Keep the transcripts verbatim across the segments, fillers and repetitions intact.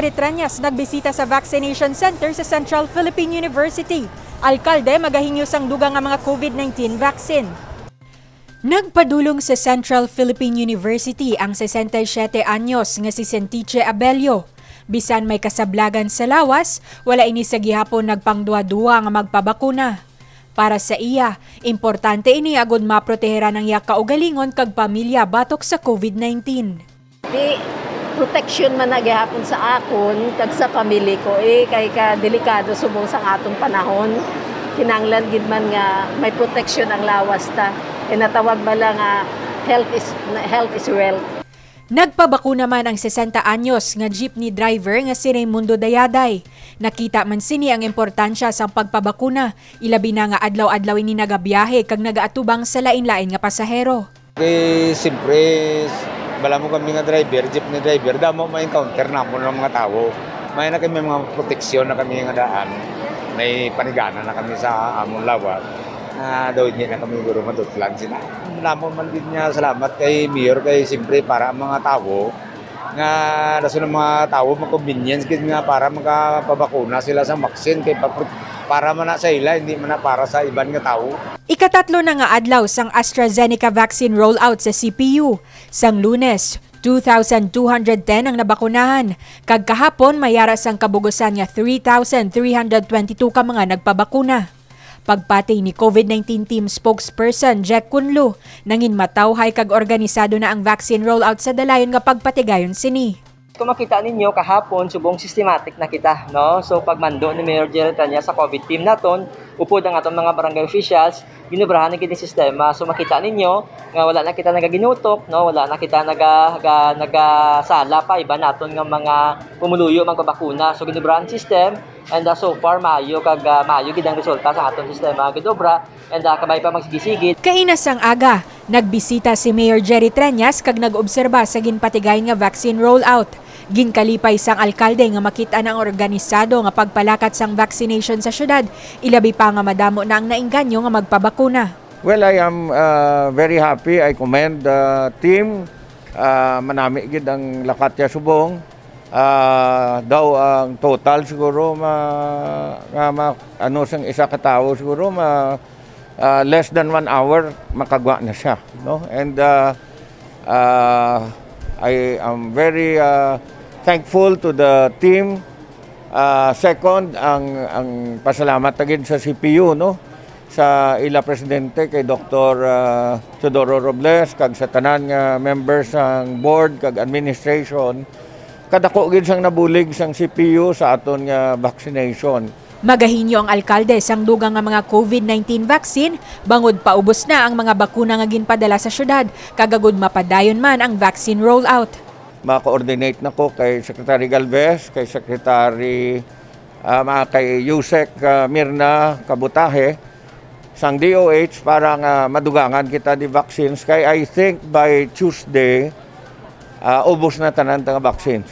Treñas nagbisita sa vaccination center sa Central Philippine University. Alkalde magahingyo sang dugang nga mga COVID nineteen vaccine. Nagpadulong sa Central Philippine University ang sesenta y siyete anyos nga si Sentiche Abello. Bisan may kasablagan sa lawas, wala ini sa gihapon nagpangduha-duha nga magpabakuna. Para sa iya, importante ini agud maproteheran ang iya kaugalingon kag pamilya batok sa COVID nineteen. Di, protection man na gihapon sa akon kag sa pamili ko, eh, kay ka delikado subong sang aton panahon. Kinahanglan gid man nga may protection ang lawas ta. Kay natawag bala nga health is, health is wealth. Nagpabakuna man ang sesenta anyos nga jeepney driver nga si Raymundo Dayaday. Nakita man sini ang importansya sang pagpabakuna, ilabi na nga adlaw-adlaw ini nagabiyahe kag nagaatubang sa lain-lain nga pasahero. Kay siyempre, bala mo kami nga driver, jeepney driver, damo ma-encounter namon ang mga tawo. May na kami mga proteksyon na kami nga daan. May panigana na kami sa amon lawas. Ah, daw hindi na kami guro matutlan sila. Namon man din niya salamat kay Mayor, kay siyempre para ang mga tawo nga rason ng mga tawo, mag-convenience gid nga para makapabakuna sila sa vaccine kay pa-, para man na sa ila, hindi man na para sa iban nga tawo. Ikatatlo na nga adlaw sang AstraZeneca vaccine rollout sa C P U. Sang Lunes, two thousand two hundred ten ang nabakunahan, kag kahapon may ara sang kabugusan nga three thousand three hundred twenty-two ka mga nagpabakuna. Pagpati ni COVID nineteen team spokesperson Jack Kunlu, nangin matawhay kag organisado na ang vaccine rollout sa dalayon nga pagpatigayon sini. Kung makita ninyo, kahapon, subong systematic na kita, no? So, pagmando ni Mayor Jerry Tanya sa COVID team naton, upod ang aton mga barangay officials, ginobrahan na gid ang sistema. So, makita ninyo nga wala na kita nagaginutok, no? Wala na kita naga-, ga-, nagasala pa iban naton nga mga pumuluyo magpabakuna. So, ginobrahan ang system, and, ah, so far, maayo kag, ah, maayo gid ang resulta sa aton sistema nga ginobra. And, ah, kabay pa magsigig-sigig. Kaina sang aga, nagbisita si Mayor Jerry Treñas kag nag-obserba sa ginpatigayon nga vaccine rollout. Ginkalipay sang alkalde nga makit-an ang organisado nga pagpalakat sang vaccination sa syudad, ilabi pa nga madamo na ang nainganyo nga magpabakuna. Well, I am, uh, very happy. I commend the team. Uh, manami gid ang lakat ya subong. Ah, daw ang total siguro ma-, nga ma-, ano, sang isa ka tawo siguro ma-, ah, less than one hour makagwa na siya, no? And, ah, ah, I am very, ah, thankful to the team. Ah, second, ang, ang pasalamat na gid sa C P U, no? Sa ila presidente kay Doktor, ah, Teodoro Robles, kag sa tanan nga members sang board kag administration, kadako gid sang nabulig sang C P U sa aton nga vaccination. Magahinyo ang alkalde sang dugang nga mga COVID nineteen vaccine, bangod paubos na ang mga bakuna nga ginpadala sa syudad, kag agud mapadayon man ang vaccine rollout. Ma-coordinate na ko kay Secretary Galvez, kay Secretary, ah, ma-, kay Usec, ah, Mirna Kabutahe, sang D O H para nga madugangan kita di vaccines. Kay I think by Tuesday, ah, ubos na tanan nga vaccines.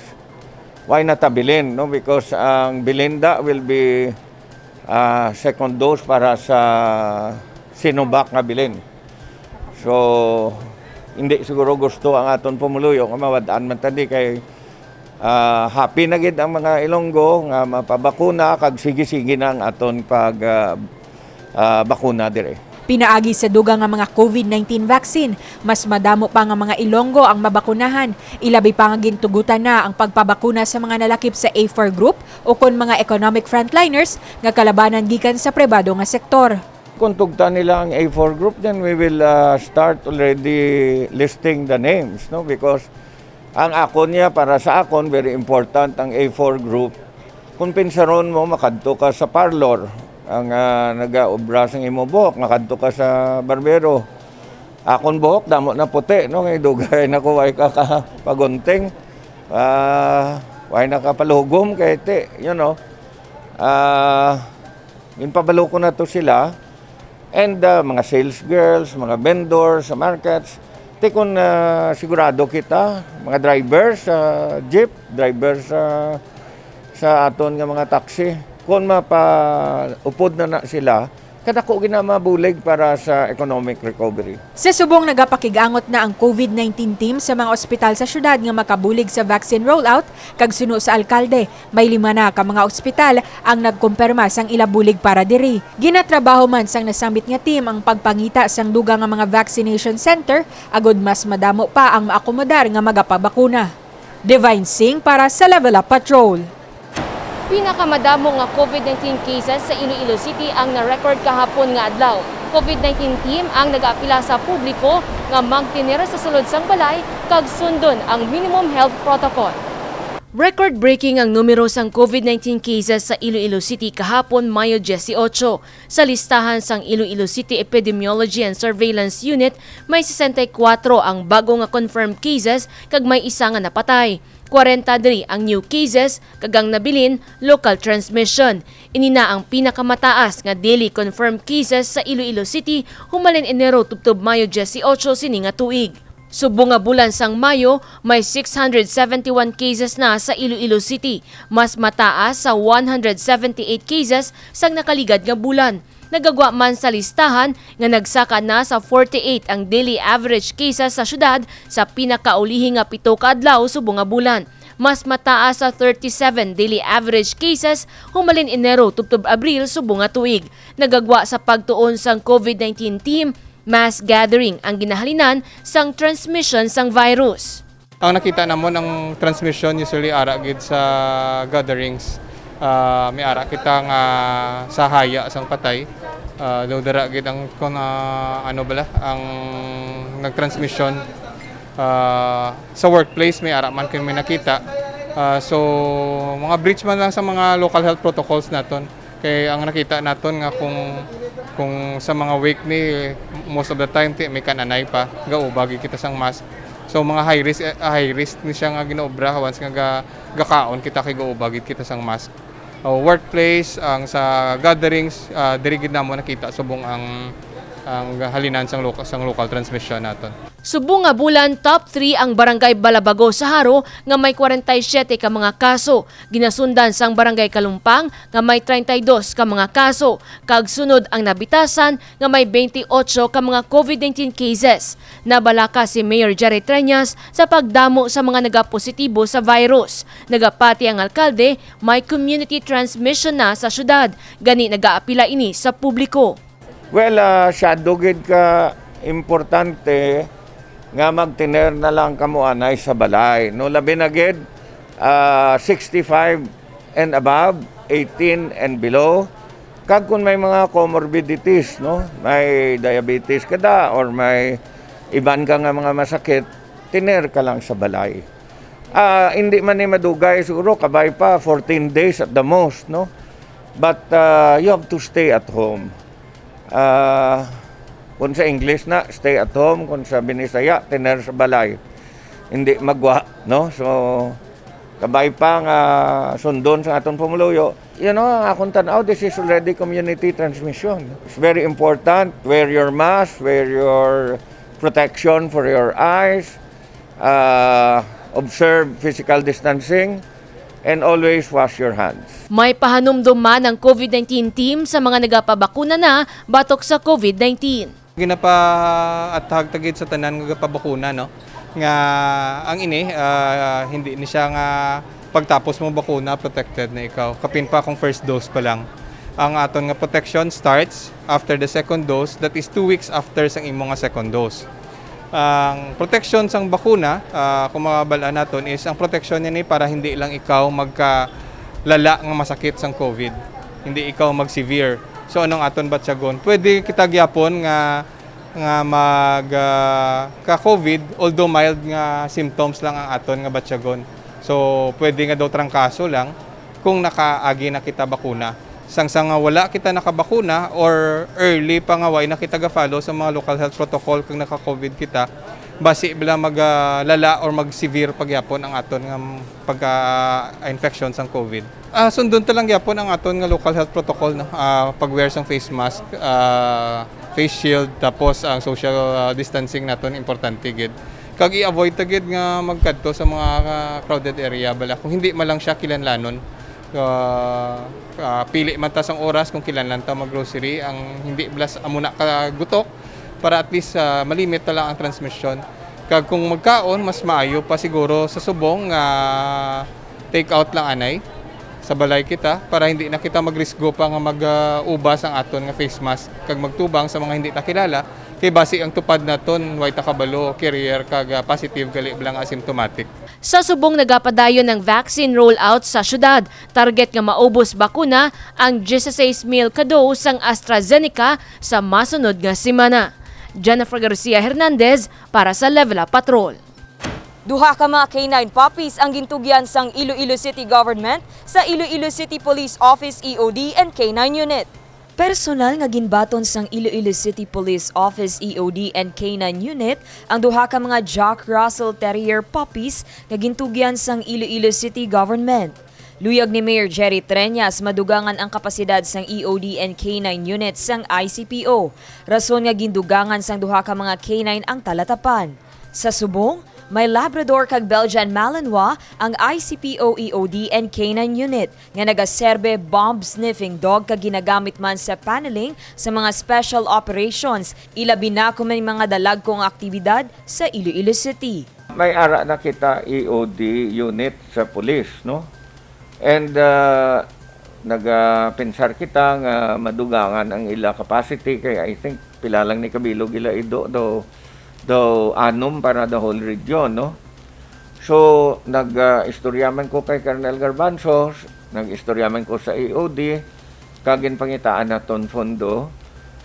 Why not ta bilin, no? Because ang bilin da will be, ah, second dose para sa Sinovac nga bilin. So, hindi siguro gusto ang aton pumuluyo nga mawad-an man ta di kay, ah, happy na gid ang mga Ilonggo nga mapabakuna kag sige-sige na ang aton pag, ah, ah, bakuna dire. Pinaagi sa dugang nga mga COVID nineteen vaccine, mas madamo pa nga mga Ilonggo ang mabakunahan, ilabi pa nga gintugutan na ang pagpabakuna sa mga nalakip sa A four group ukon mga economic frontliners nga kalabanan gikan sa pribado nga sektor. Kung tugtan nila ang A four group, then we will, ah, start already listing the names, no? Because ang akon niya, para sa akon, very important ang A four group. Kung pinsaron mo, makadto ka sa parlor. Ang, ah, nagaobra sang imo buhok, makadto ka sa barbero. Akon buhok, damo na puti, no? Kay dugay na ko, way ka kapagunting. Ah, way na kapalugom, kay ti, you know. Ah, ginpabalo ko na to sila. And, ah, mga sales girls, mga vendors sa markets. Ti kung, ah, sigurado kita, mga drivers sa jeep, drivers sa, sa aton nga mga taxi, kung mapaupod na na sila, Kadako gid na mabulig para sa economic recovery. Sa subong, nagapakig-angot na ang COVID nineteen team sa mga ospital sa syudad nga makabulig sa vaccine rollout, kag suno sa alkalde, may lima na ka mga ospital ang nagkumpirma sang ila bulig para diri. Ginatrabaho man sang nasambit nga team ang pagpangita sang dugang nga mga vaccination center agod mas madamo pa ang maakomodar nga magapabakuna. Divine Singh para sa Level Up Patrol. Pinakamadamo nga COVID nineteen cases sa Iloilo City ang na-record kahapon nga adlaw. COVID nineteen team ang nagaapila sa publiko nga magtener sa sulod sang balay kag sundon ang minimum health protocol. Record-breaking ang numero sang COVID nineteen cases sa Iloilo City kahapon, Mayo dieciocho. Sa listahan sang Iloilo City Epidemiology and Surveillance Unit, may sesenta y kuwatro ang bago nga confirmed cases kag may isa nga napatay. Kwarenta diri ang new cases, kag ang nabilin, local transmission. Ini na ang pinakamataas nga daily confirmed cases sa Iloilo City humalin Enero tubtob Mayo dieciocho sini nga tuig. Subong nga bulan sang Mayo, may six hundred seventy-one cases na sa Iloilo City, mas mataas sa one hundred seventy-eight cases sang nakaligad nga bulan. Nagagwa man sa listahan nga nagsaka na sa forty-eight ang daily average cases sa syudad sa pinakaulihi nga pito ka adlaw subong nga bulan. Mas mataas sa thirty-seven daily average cases humalin Enero tubtob Abril subong nga tuig. Nagagwa sa pagtuon sang COVID nineteen team, mass gathering ang ginahalinan sang transmission sang virus. Ang nakita namon, ang transmission usually ara gid sa gatherings. Ah, may ara kita nga sa haya sang patay. Ah, daw dara gid ang kun, ah, ano bala ang nagtransmission. Ah, sa workplace may ara man kami nakita. Ah, so mga breach man lang sa mga local health protocols naton. Kay ang nakita naton nga kung, kung sa mga wake ni, most of the time ti may kananay pa, gauba gid kita sang mask. So mga high risk, eh, high risk ni siya nga ginaobra once nga ga, gakaon kita kay gauba gid kita sang mask. O workplace, ang sa gatherings, ah, diri gid namo nakita subong ang, ang halinan sang local, sang local transmission naton. Subong nga bulan, top three ang Barangay Balabago sa Jaro nga may kwarenta y siyete ka mga kaso. Ginasundan sang Barangay Kalumpang nga may treinta y dos ka mga kaso, kag sunod ang Nabitasan nga may twenty-eight ka mga COVID nineteen cases. Nabalaka si Mayor Jerry Treñas sa pagdamo sa mga nagapositibo sa virus. Nagapati ang alkalde, may community transmission na sa syudad, gani nagaapila ini sa publiko. Well, ah, masyado gid ka importante nga magtener na lang kamo anay sa balay, no? Labi na gid, ah, sixty-five and above, eighteen and below. Kag kung may mga comorbidities, no? May diabetes ka da or may iban ka nga mga masakit, tener ka lang sa balay. Ah, hindi man ni madugay siguro, kabay pa fourteen days at the most, no? But, ah, you have to stay at home. Ah, kung sa English na, stay at home. Kung sa Binisaya, tener sa balay. Hindi magwa, no? So, kabay pa nga sundon sa aton pumuluyo. You know, ang akong tanaw, this is already community transmission. It's very important. Wear your mask, wear your protection for your eyes, ah, observe physical distancing, and always wash your hands. May pahanumdom man ang COVID nineteen team sa mga nagapabakuna na batok sa COVID nineteen. Ginapaathag ta gid sa tanan nga gapabakuna, no, nga ang ini, ah, hindi ni siya nga pagtapos mo bakuna, protected na ikaw. Kapin pa kung first dose pa lang. Ang aton nga protection starts after the second dose, that is two weeks after sang imo nga second dose. Ang protection sang bakuna, ah, kung mabal-an naton, is ang protection niya ni para hindi lang ikaw magkalala nga masakit sang COVID, hindi ikaw mag-severe. So, anong aton batyagon? Pwede kita gyapon nga, nga mag, ah, ka-COVID, although mild nga symptoms lang ang aton nga batyagon. So, pwede nga daw trangkaso lang kung nakaagi na kita bakuna. Sang, sang nga wala kita nakabakuna or early pa nga way na kita ga-follow sa mga local health protocol kag naka-COVID kita, basi bala maglala or mag-severe pa gyapon ang aton nga pagka-infection sang COVID. Ah, sundon ta lang gyapon ang aton nga local health protocol, no? Ah, pag-wear sang face mask, ah, face shield, tapos ang social, ah, distancing naton importante gid. Kag i-avoid ta gid nga magkadto sa mga, ah, crowded area bala kung hindi man lang siya kilanlanon. Ah, ah, pili man ta sang oras kung kailan lang ta mag-grocery. Ang hindi blas amo na kagutok para at least, ah, malimit na lang ang transmission. Kag kung magkaon, mas maayo pa siguro sa subong nga take out lang anay sa balay kita para hindi na kita magrisgo pa nga mag-ubas ang aton nga face mask kag magtubang sa mga hindi ta kilala, kay basi ang tupad naton way ta kabalo, carrier kag, ah, positive gali lang asymptomatic. Sa subong nagapadayon ang vaccine rollout sa syudad. Target nga maubos bakuna ang dieciséis mil ka dose sang AstraZeneca sa masunod nga semana. Jennifer Garcia Hernandez para sa Level Up Patrol. Duha ka mga K nine puppies ang gintugyan sang Iloilo City Government sa Iloilo City Police Office E O D and K nine Unit. Personal nga ginbaton sang Iloilo City Police Office E O D and K nine Unit ang duha ka mga Jack Russell Terrier puppies nga gintugyan sang Iloilo City Government. Luyag ni Mayor Jerry Treñas, madugangan ang kapasidad sang E O D and K nine Unit sang I C P O, rason nga gindugangan sang duha ka mga K nine ang talatapan. Sa subong, may Labrador kag Belgian Malinois ang I C P O E O D and K nine Unit nga nagaserbe bomb sniffing dog kag ginagamit man sa paneling sa mga special operations, ilabi na kung may mga dalagko nga aktibidad sa Iloilo City. May ara na kita E O D unit sa police, no? And, ah, nagapensar kita nga madugangan ang ila capacity, kay I think pila lang ni kabilog ila ido, daw, daw anom para the whole region, no? So, nag, ah, istorya man ko kay Colonel Garbanzo, nag-istorya man ko sa E O D, kag ginpangitaan naton fondo.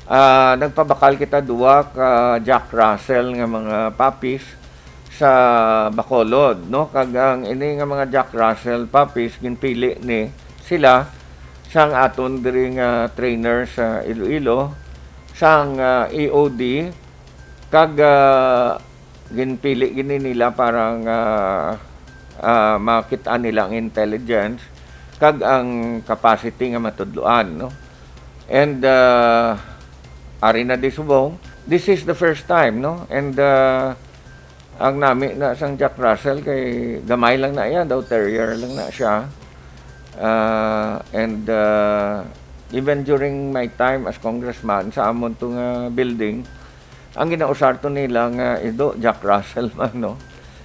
Ah, nagpabakal kita duwa ka Jack Russell nga mga puppies sa Bacolod, no? Kag ang ini nga mga Jack Russell puppies ginpili ni sila sang aton diri nga trainer sa Iloilo, sang, ah, E O D, kag, ah, ginpili gini nila para nga, ah, makit-an nila ang intelligence kag ang capacity nga matudloan, no? And, ah, ari na di subong, this is the first time, no? And, ah, ang nami na sang Jack Russell kay gamay lang na iya, daw terrier lang na siya. Ah, and, ah, even during my time as congressman, sa amon to nga building, ang ginausar to nila nga ido, Jack Russell man, no?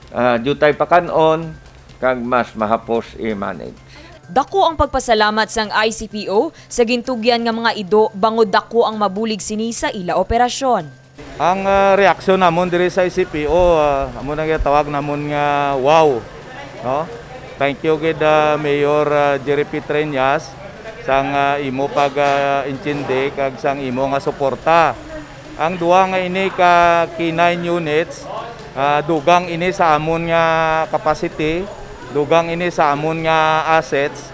Ah, diutay pakan-on, kag mas mahapos i-manage. Dako ang pagpasalamat sang I C P O sa gintugyan nga mga ido, bangod dako ang mabulig sini sa ila operasyon. Ang, ah, reaksyon namon diri sa I C P O, ah, amo nang ginatawag namon nga wow, no? Thank you gid, ah, Mayor, ah, Jerry P. Treñas, sang, ah, imo pag, ah, intindi kag sang imo nga suporta. Ang duha nga ini ka K nine units, ah, dugang ini sa amon nga capacity, dugang ini sa amon nga assets,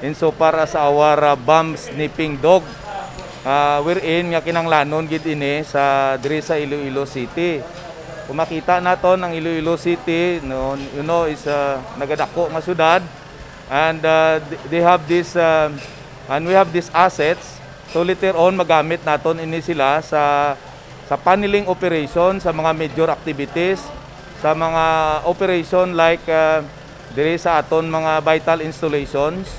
insofar as our, ah, bomb sniffing dog, ah, wherein nga kinahanglanon gid ini sa, diri sa Iloilo City. Kung makita naton ang Iloilo City, no, you know, is, ah, nagadako nga syudad, and, ah, th-, they have this, ah, and we have these assets. So later on, magamit naton ini sila sa, sa paneling operation, sa mga major activities, sa mga operation like, ah, diri sa aton mga vital installations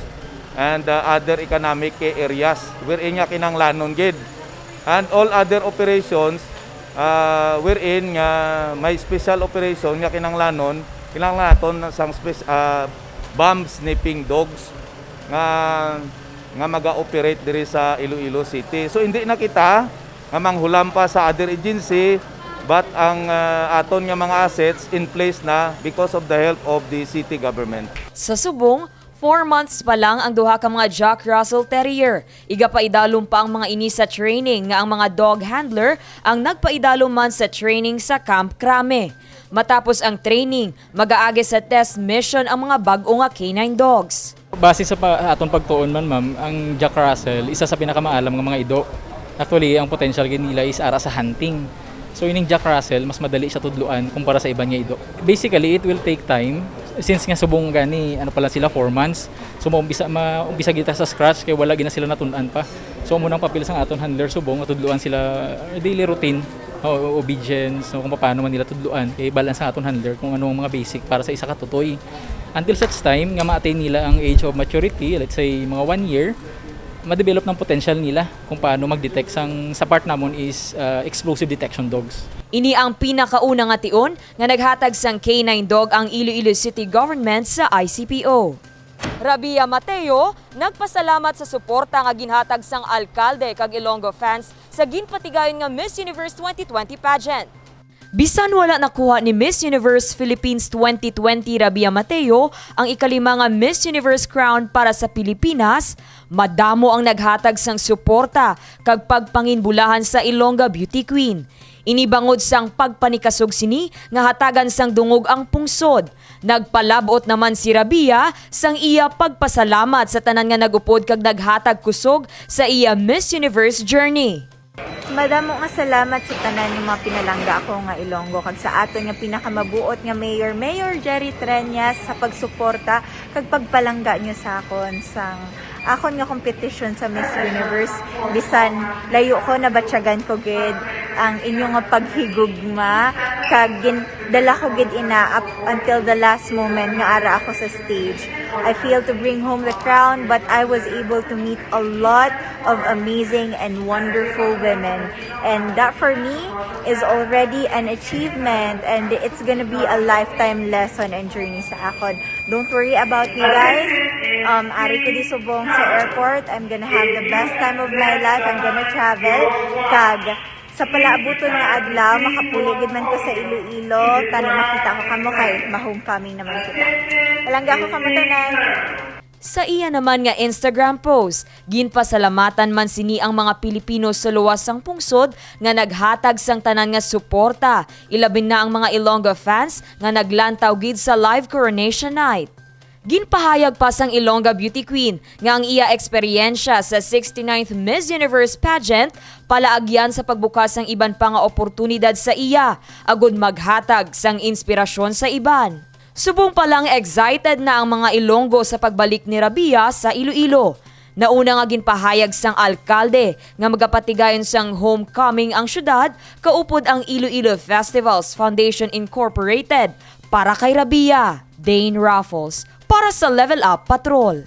and, ah, other economic areas wherein nga kinahanglanon gid. And all other operations, ah, wherein nga may special operation nga kinahanglanon, kinahanglan naton sang spec-, ah, bomb sniffing dogs nga, nga maga-operate diri sa Iloilo City. So, hindi na kita nga manghulam pa sa other agency, but ang, ah, aton nga mga assets in place na because of the help of the city government. Sa subong, four months pa lang ang duha ka mga Jack Russell Terrier. Igapaidalom pa ang mga ini sa training nga ang mga dog handler ang nagpaidalom man sa training sa Camp Crame. Matapos ang training, mag-aagi sa test mission ang mga bag-o nga K nine dogs. Base sa pa-, aton pagtuon man, ma'am, ang Jack Russell, isa sa pinakamaalam nga mga ido. Actually, ang potential gid nila is ara sa hunting. So, ining Jack Russell, mas madali siya tudloan kumpara sa iban nga ido. Basically, it will take time. Since nga subong gani, ano pa lang sila, four months. So, maumpisa, maumpisa kita sa scratch kay wala gina sila natun-an pa. So, amo nang papel sang aton handler subong, tudloan sila, uh, daily routine, o, obedience, no, kung paano man nila tudloan. Kay balaan sa aton handler kung ano ang mga basic para sa isa ka tutoy. Until such time nga ma-attain nila ang age of maturity, let's say mga one year, ma-develop ng potential nila kung paano mag-detect sang, sa part namon is, ah, explosive detection dogs. Ini ang pinakauna nga tion nga naghatag sang K nine dog ang Iloilo City Government sa I C P O. Rabia Mateo nagpasalamat sa suporta nga ginhatag sang alkalde kag Ilonggo fans sa ginpatigayon nga Miss Universe twenty twenty pageant. Bisan wala nakuha ni Miss Universe Philippines twenty twenty Rabia Mateo ang ikalima nga Miss Universe crown para sa Pilipinas, madamo ang naghatag sang suporta kag pagpanginbulahan sa Ilongga Beauty Queen. Ini bangod sang pagpanikasog sini nga hatagan sang dungog ang pungsod. Nagpalab-ot naman si Rabia sang iya pagpasalamat sa tanan nga nag-upod kag naghatag kusog sa iya Miss Universe journey. Madamo nga salamat sa tanan nga mga pinalangga ako nga Ilonggo kag sa aton nga pinakamabuot nga mayor, Mayor Jerry Treñas, sa pagsuporta kag pagpalangga niyo sa akon sang akon nga kompetisyon sa Miss Universe. Bisan layo ko, nabatyagan ko gid ang inyo nga paghigugma kag gin-, dala ko gid ina up until the last moment nga ara ako sa stage. I failed to bring home the crown, but I was able to meet a lot of amazing and wonderful women. And that for me is already an achievement, and it's gonna be a lifetime lesson and journey sa akon. Don't worry about me, guys. Um, ari ko di subong sa airport. I'm gonna have the best time of my life. I'm gonna travel. Kag sa palaabuton nga adlaw, makapuli gid man ko sa Iloilo. Tani makita ko kamo kay ma-homecoming naman kita. Palangga ko kamo tanan. Sa iya naman nga Instagram post, ginpasalamatan man sini ang mga Pilipino sa luwas sang pungsod nga naghatag sang tanan nga suporta, ilabi na ang mga Ilongga fans nga naglantaw gid sa live coronation night. Ginpahayag pa sang Ilongga Beauty Queen nga ang iya eksperyensya sa sixty-ninth Miss Universe pageant palaagyan sa pagbukas sang iban pa nga oportunidad sa iya agud maghatag sang inspirasyon sa iban. Subong pa lang, excited na ang mga Ilonggo sa pagbalik ni Rabia sa Iloilo. Nauna nga ginpahayag sang alkalde nga magapatigayon sang homecoming ang syudad kaupod ang Iloilo Festivals Foundation Incorporated para kay Rabia. Dane Raffles para sa Level Up Patrol.